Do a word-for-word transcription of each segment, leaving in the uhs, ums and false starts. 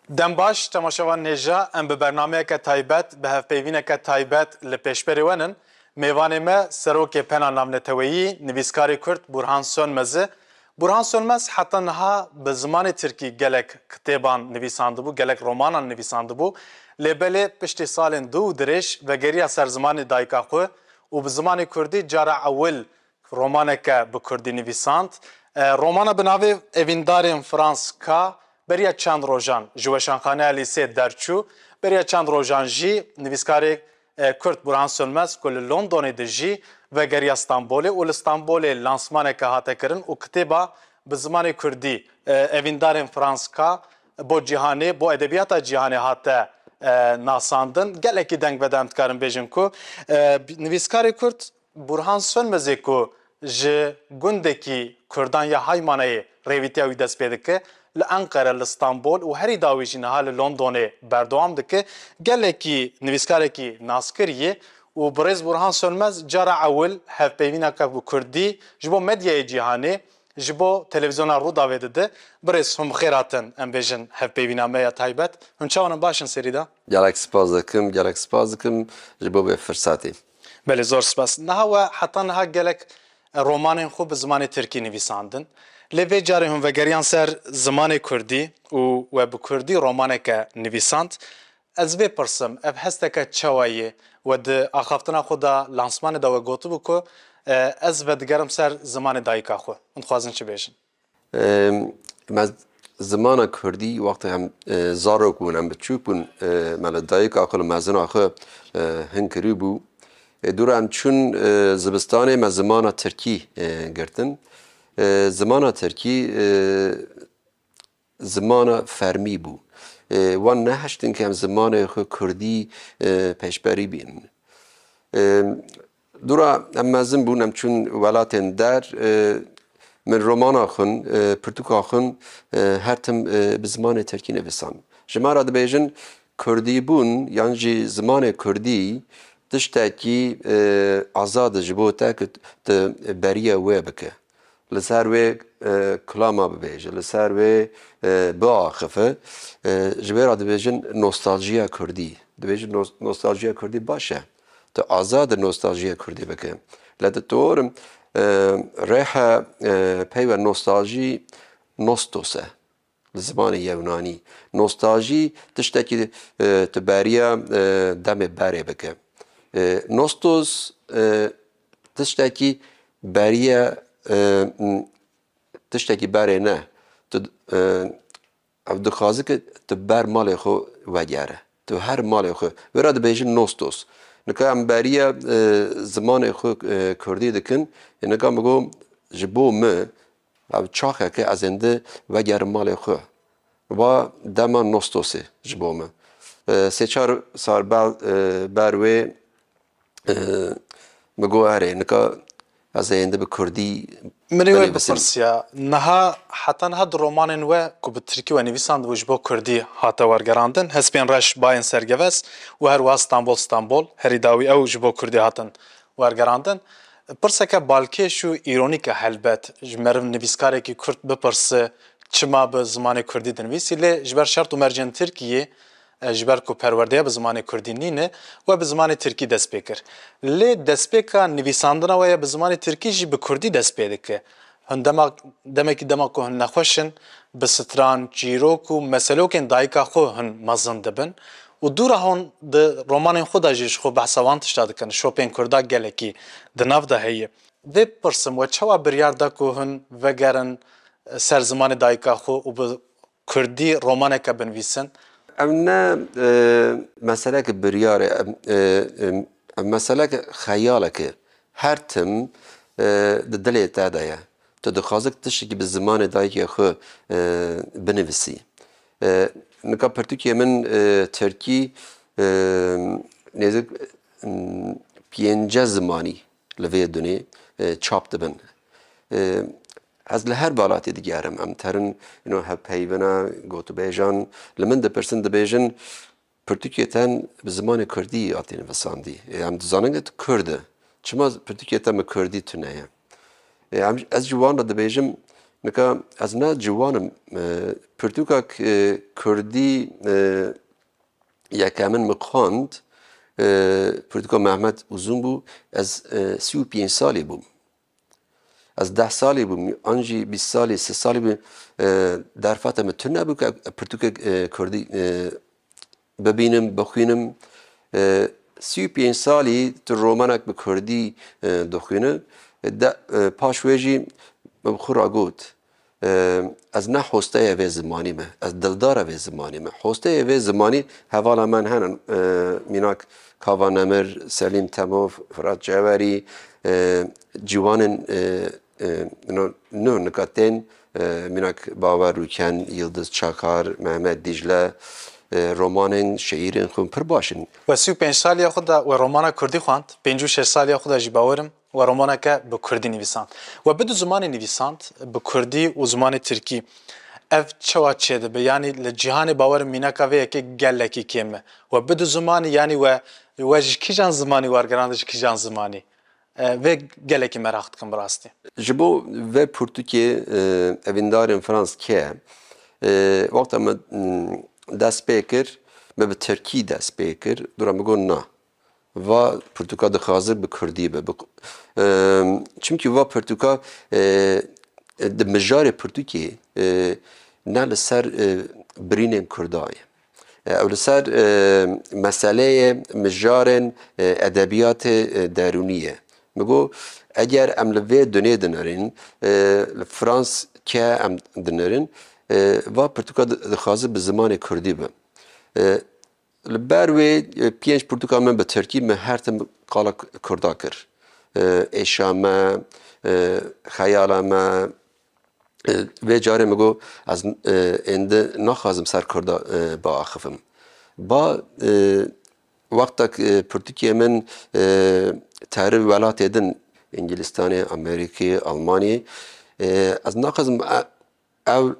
Dem baş, temaşevan hêja, em bi bernameyeke taybet, bi hevpeyvîneke taybet li pêşberê we nin. Mêvanê me, Serokê Pena Navneteweyî, nivîskarê Kurd Burhan Sönmez e. Burhan Sönmez heta niha bi zimanê tirkî gelek kitêban nivîsandibû, gelek romanan nivîsandibû. Lê belê piştî salên dû û dirêj vegeriya ser zimanê dayika xwe û bi zimanê kurdî cara ewil romaneke bi kurdî nivîsand. E, romana bi navê Evîndarên Frans K beriya çend rojan ji weşanxaneya lîsê derçû. Beriya çend rojan jî nivîskarê, e, Kurd Burhan Sönmez ku li Londonê dijî, vegeriya Stenbolê û li Stenbolê lansmaneke hate kirin û kitêba bi zimanê kurdî, e, Evîndarên Frans K bo cîhanê, bo edebiyata cîhanê hate, e, nasandin. Gelekî deng veda, em dikarin bêjin ku, e, nivîskarê Kurd Burhan Sönmezê ku ji gundekî Kurdan ya Haymanayê rêvîtiya wî dest pê dike, li Enqere, li Stenbol û herî dawî jî niha li Londonê berdewam dike. Gelekî nivîskarekî naskirî ye û birêz Burhan Sönmez cara ewil hevpeyvîneke bi kurdî ji bo medyayê cîhanê, ji bo televîzyona Rûdawê dide. Birêz, hûn bi xêr hatin, em bêjin, hevpeyvîna me ya taybet. Hûn çawan in, baş in serî de? Gelek spas dikim, gelek spas dikim ji bo vê firsatê. Belê, zor spas. Niha we heta niha gelek romanên xwe bi zimanê tirkî nivîsandin. Lê vê carê hûn vegeriyan ser zimanê kurdî û we bi kurdî romaneke nivîsand. Ez vê pirsim, ev hesteke çawa ye? We di axaftina xwe de, lansmanê de we gotibû ku, e, ez vedigerim ser zimanê dayika xwe. Hûn dixwazin çi bêjin? Em, me zimana kurdî wextê em, e, zarok bûn, em biçûk bûn, e, me li dayika xwe, li mezina xwe, e, hin kirîbû. E, dûra em çûn, e, zivistanê me zimana tirkî, e, girtin. E, zimana tirkî, e, zimana fermî bû. E, wan nehiştin ke em zimanê xwe kurdî, e, pêşberî bînin. E, Dûra em mezin bûn, em çûn welatên der, e, min romana xwin, e, pirtûka xwin, e, her tim, e, bi zimanê tirkî nivisan. Ji me re dibêjin, kurdîbûn yan jî zimanê kurdî tiştekî, e, azad e ji bo te ku tu beriya wê bike. Li ser wê, e, kilama bibêje, li ser wê, e, biaxife. E, ji wê re dibêjin nostaljiya kurdî. Dibêjin nos-, nostaljiya kurdî baş e. Tu azad e nostaljiya kurdî bike. Lê tu tor, e, rêhe, e, peyve nostaljî nostos e. Li zimanê yewnanî. Nostaljî tiştekî, e, tu beriya, e, demê berê bike. E, nostos, e, tiştekî beriya, e, m, tiştekî berê ne. Tu, e, ev dixwaze ke tu ber malê xwe vegere. Tu her malê xwe. Wê re dibêjin nostos. Nika em beriya, e, zimanê xwe, e, kurdî dikin. Ê nika min got, ji bo min, ev çaxeke ez êndi vegerim malê xwe. Va dema nostosê ji bo min. E, sê çar sal ber, e, ber wê, e, min got, erê, nika ez ê êndi bi kurdî Min ê we binivîsim. Bipirsiya, niha, heta niha di romanên we ku bi tirkî we nivîsandibû ji bo kurdî hate wergerandin, Hespên Reş, Bayên Sergevest û her wiha Stanbol Stanbol, herî dawî ew ji bo kurdî hatin wergerandin. Pirseke balkêş û îronîk e helbet, ji meriv nivîskarekî kurd bipirse çima bi zimanê kurdî dinivîsî, lê ji ber şert û mercên tirkî yê, e, ji ber ku perwerdeya bi zimanê kurdî nîne, we bi zimanê tirkî dest pê kir. Lê destpêka nivîsandina we ya bi zimanê tirkî jî bi kurdî dest pê dike. Hûn dema, demekî dema ku hûn nexweş in, bi stran, çîrok û meselokên dayika xwe hûn mezin dibin û dûra hûn di romanên xwe de jî ji xwe behsa wan tişta dikin. Şopên kurda gelekî di nav de heye. Vê bipirsim, we çawa biryar da ku hûn vegerin ser zimanê dayika xwe û bi kurdî romaneke binivîsin? Ev ne, e, meseleke biryar e, em, e, em, ev meseleke xeyaleke. Her tim, e, di dilê te de ye. Tu dixwazî tiştekî bi zimanê dayikê xwe, e, binivîsî. E, nika pirtûkê min, e, tirkî, e, nêzik, m, pêncî zimanî li vê dunê, e, çap dibin. E, ez li her welatê digerim. Em terin, you know, hevpeyvîna gotûbêjan li min dipirsin, dibêjin, pirtûkê te bi zimanê kurdî hatiye nivîsandî. E, em dizanin ke tu kurd e. Çima pirtûkê te bi kurdî tune ye? E, em, ez ji wan re dibêjim, Nika ez ne ciwan im. E, pirtûka k-, e, kurdî, e, yekemin min xwend, e, pirtûka Mehmet Uzun bû. Ez, e, sî û pênc salî bûm. Ez deh salî bûm, an jî bîst salî, sî salî bûm. E, derfeta min tune bû ku pirtûkek, e, kurdî, e, bibînim, bixwînim. E, sî û pênc salî tu romanek bi kurdî, e, dixwîne. De, e, paş wê jî min bi xwe re got, e, ez ne hosteyê vê zimanî me, ez dildara vê zimanî me. Hosteyê vê zimanî hevala me hene, e, mînak Kava Nemir, Selîm Temo, Firat Cewerî, e, ciwanên, e, e, no, no, nika tên, e, mînak Bawer Rûken, Yildiz Çakar, Mehmet Dîcle, e, romanên, şiîrên xwe pir baş in. We sî û pênc saliya xwe de we romana kurdî xwend, pêncî û şeş saliya xwe de jî bawer im we romaneke bi kurdî nivîsand. We bi du zimanê nivîsand, bi kurdî û zimanê tirkî. Ev çawa çêdibe? Yanî li cîhanê bawer im mînaka vê yekê gelekî kêm e. We bi du zimanî, yanî we, we ji kîjan zimanî wergerand, ji kîjan zimanî? E, vê gelekî meraq dikim bi rastî. Ji bo vê pirtûkê, e, evîndarên Frans ke, e, wexta me, mm, dest pê kir, me bi tirkî dest pê kir, dûra min got na. Va pirtûka dixwaze bi kurdî be. Bi ku-, e, çimkî va pirtûka, e, di mijarê pirtûkê, e, ne li ser, e, birînên kurda ye. E, ew li ser, e, meseleyê mijarên, e, edebiyatê, e, derûnî ye. Min got, eger em li vê dunê dinêrin, e, li Frans ke em dinêrin, e, va pirtûka di-, dixwaze bi zimanê kurdî be. E, li ber wê, e, pênc pirtûka min bi tirkî min her tim qala k-, kurda kir. E, êşa me, e, xeyala me, E, vê carê min got, ez, e, êndî naxwazim ser kurda, e, biaxivim. Ba, e, wextek, e, pirtûkê min, e, terî welatê din, Îngilîstanê, Amerîkê, Almanî, e, ez naxwazim, e, ew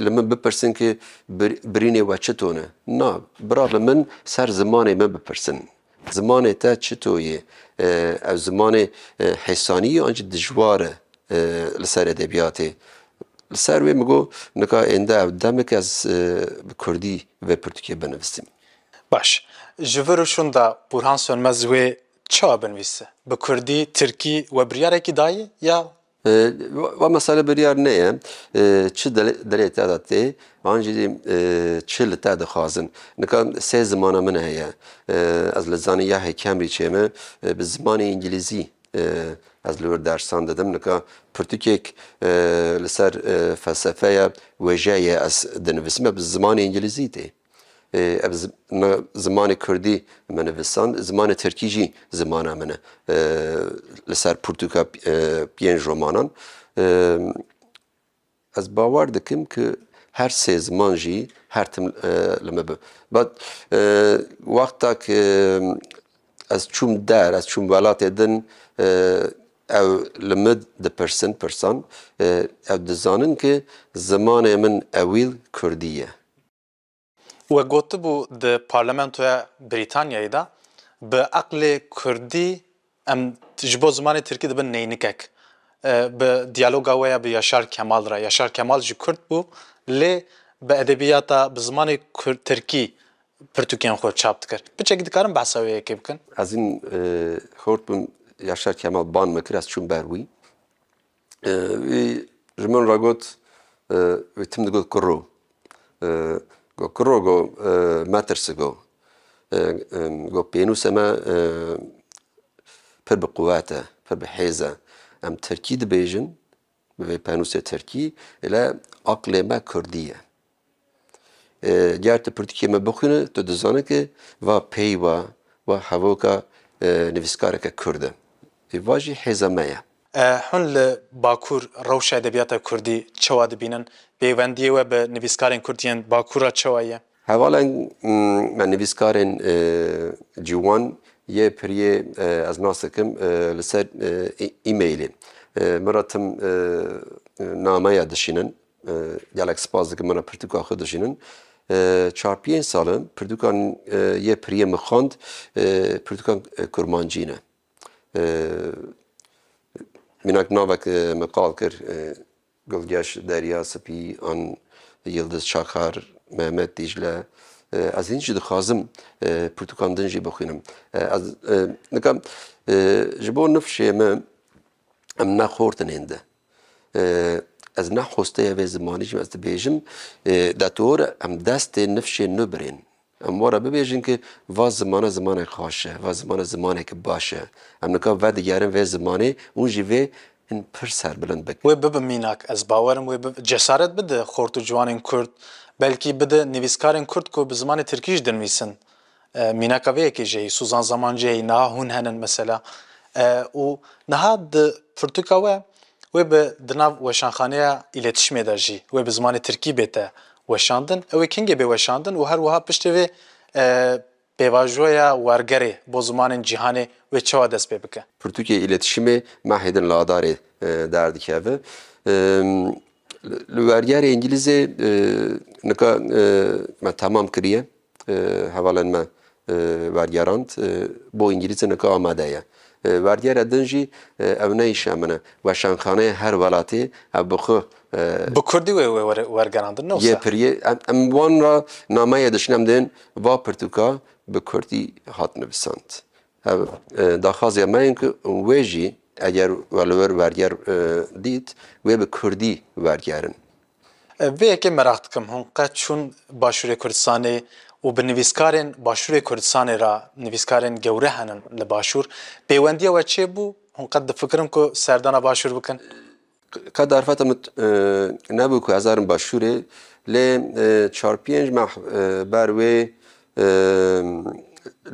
li min bipirsin ki bir-, birînê we çi tune. Na, bira li min ser zimanê min bipirsin. Zimanê te çi to yê? E, ew zimanê, e, hêsanî ye an jî dijwar e? E, li ser edebiyatê. Li ser wê min got, nika ênde ew demek ez, e, bi kurdî vê pirtûkê binivîsim. Baş. Ji vir û şûnda Burhan Sönmez wê çawa binivîse? Bi kurdî, tirkî we biryarekî dayî ya? E, wa, wa mesele biryar neye. E, çi dile-, dilê te de tê, an jî, e, çi li te dixwazin. Nika sê zimana min heye. E, ez li zanîngehê Cambridgeê me, e, bi zimanê îngilîzî e, ez li wir dersan didim. Nika pirtûkek, e, li ser, e, felsefeya wêjeyê ez dinivîsim, bi zimanê îngilîzî tê. E, ev zi-, na-, zimanê kurdî min nivisand, zimanê tirkî jî zimana min e. E, li ser pirtûka, e, pênc romanan. E, Ez bawer dikim ku her sê ziman jî her tim, e, li me bi. Bat, e, wexta ku ez çûm der, ez çûm welatê din, e, ew li min dipirsin pirsan, e, ew dizanin ku zimanê min ewîl kurdî ye. We gotibû di Parlamentoya Brîtanyayê de bi eqlê kurdî em ji bo zimanê tirkî dibin neynikek. E, bi diyaloga we ya bi Yaşar Kemal re. Yaşar Kemal jî kurd bû, lê bi edebiyata, bi zimanê kur-, tirkî pirtûkên xwe çap dikir. Piçekî dikarin behsa wê yekê bikin? Ez hîn, e, xort bûm, Yaşar Kemal ban me kir, ez çûm ber wî. E, wî ji min re got, e, wî tim digot kuro. E, got kuro, got, e, metirsi, got. E, em, got pênûsê me, e, pir bi quwet e, pir bi hêz e. Em tirkî dibêjin, bi vê pênûsê tirkî, lê aqlê me kurdî ye. E, ger tu pirtûkê me bixwîne, tu dizane ke va peyva, va hevoka, e, nivîskareke kurd e. Ê va jî hêza me ye. E, hûn li Bakur rewşa edebiyata kurdî çawa dibînin? Peywendiyê we bi nivîskarên kurd yên Bakur re çawa ye? Hevalên, mm, me nivîskarên, e, ciwan yê piriyê, e, ez nas dikim, e, li ser, e, e-, e-mailê. E, min re tim, e, nameya dişînin. E, gelek spas dikim, min re pirtûka xwe dişînin. E, çar pênc sal in, pirtûkan, e, yê piriyê min xwend, e, pirtûkan, e, kurmancî ne. E, mînak navek, e, min qal kir, e, Gulgeş Derya Spî an Yildiz Çakar, Mehmet Dîcle. E, ez hîn jî dixwazim, e, pirtûkan din jî bixwînim. E, ez, e, nika, e, ji bo nifşê min em ne xortinên de. E, ez ne hosteyê vê zimanî jî ez dibêjim, e, de tor em destê nifşê nû birên. Em were bibêjin ku va zimane zimanek xweş e, va zimane zimanek baş e. Em nika vedigerin vê zimanê, hûn jî vê hin pir serbilind bikin. Wê bibe mînak, ez bawerim wê bibe, cesaret bide xort û ciwanên Kurd, belkî bide nivîskarên Kurd ku bi zimanê Tirkî jî dinivîsin. E, mînaka vê yekê jî heyî, Suzan Zamancî heyî, niha hûn henin mesela. E, û niha di pirtûka we, wê bi di nav weşanxaneya îletişimê de jî, wê bi zimanê Tirkî bête weşandin. Ew ê kengê bê weşandin û her wiha piştê vê, e, pêvajoya wergerê bo zimanên cîhanê wê çawa dest pê bike? Pirtûkê îletişimê mehê din li Adarê, e, derdikeve. E, li, li wergerê îngilîzê, e, nika, e, me temam kiriye. E, hevalên me, e, wergerand, e, bo îngilîzê nika amade ye. E, wergere din jî, e, ew ne îşa min e. Weşanxaneyê her welatê ev bi xwe, e, Bi kurdî wê, wê were-, wergerandin, ne yê wisa? Piriyê, em, em wan re nameyê dişîn, em dên va pirtûka bi kurdî hat nivisand. Ev, e, daxwaziya me in ku wê jî eger we li wir werger, e, dît, wê bi kurdî wergerin. E, vê yekê meraq dikim, hûn qet çûn Başûrê Kurdistanê û bi nivîskarên Başûrê Kurdistanê re, nivîskarên gewre henin li Başûr, pêwendiya we çê bû? Hûn qet difikirin ku serdana Başûr bikin? Qet derfeta min, e, nebû ku ez herim Başûrê, lê, e, çar pênc meh, e, ber wê, e,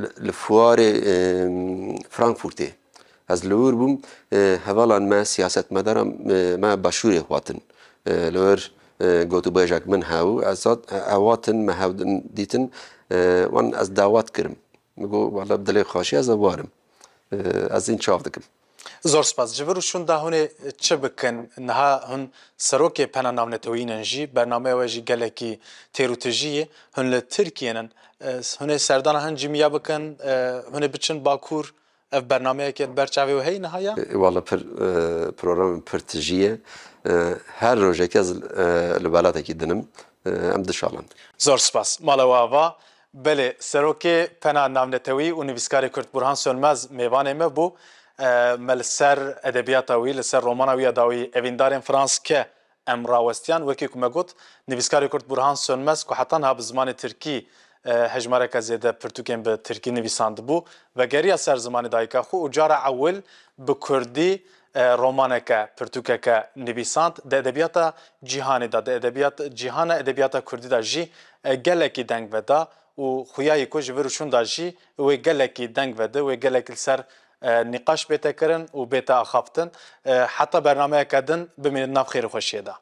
li, li fuarê, e, Frankfurtê ez li wir bûm, e, hevalan me, siyasetmedaran, e, me Başûrê xwatin. E, li wir, e, gotûbêjek min hebû, ez hat, e, ew hatin, me hev din dîtin, e, wan ez dawet kirim. Min got, wele bi dilê xweşî ez ê warim. E, ez hîn çav dikim. Zor spas. Ji vir û şûnda hûn ê çi bikin? Niha hûn serokê Pena Navneteweyî nin jî, bernameya we jî gelekî têr û tijî ye. Hûn li Tirkiyê nin. E, hûn ê serdana hin cîmiya bikin, e, hûn ê biçin Bakur, ev bernameyeke li ber çavê we heye niha ya? E, wala pir, e, programên pir tijî ye. E, her rojekê ez, e, li welatekî dinim. E, em dişalin. Zor spas. Mala we ava. Belê, serokê Pena Navnetewî û nivîskarê Kurd Burhan Sönmez mêvanê me bû. E, me li ser edebiyata wî, li ser romana wî ya dawî Evîndarên Franske em rawestiyan. Wekî ku me got, nivîskarê Kurd Burhan Sönmez ku heta niha bi zimanê Tirkî, e, hejmareke zêde pirtûkên bi Tirkî nivîsandibû, vegeriya ser zimanê dayika xwe û cara ewil bi Kurdî, e, romaneke, pirtûkeke nivîsand. Di edebiyata cîhanê de, di edebiyat, cîhana edebiyata Kurdî de jî, e, gelekî deng veda û xuya yê ku ji vir û şûnda jî wê gelekî deng vedi, wê gelekî li ser, e, nîqaş bête kirin û bête axaftin. E, heta bernameyeke din bimînin di nav xêr û xweşiyê de.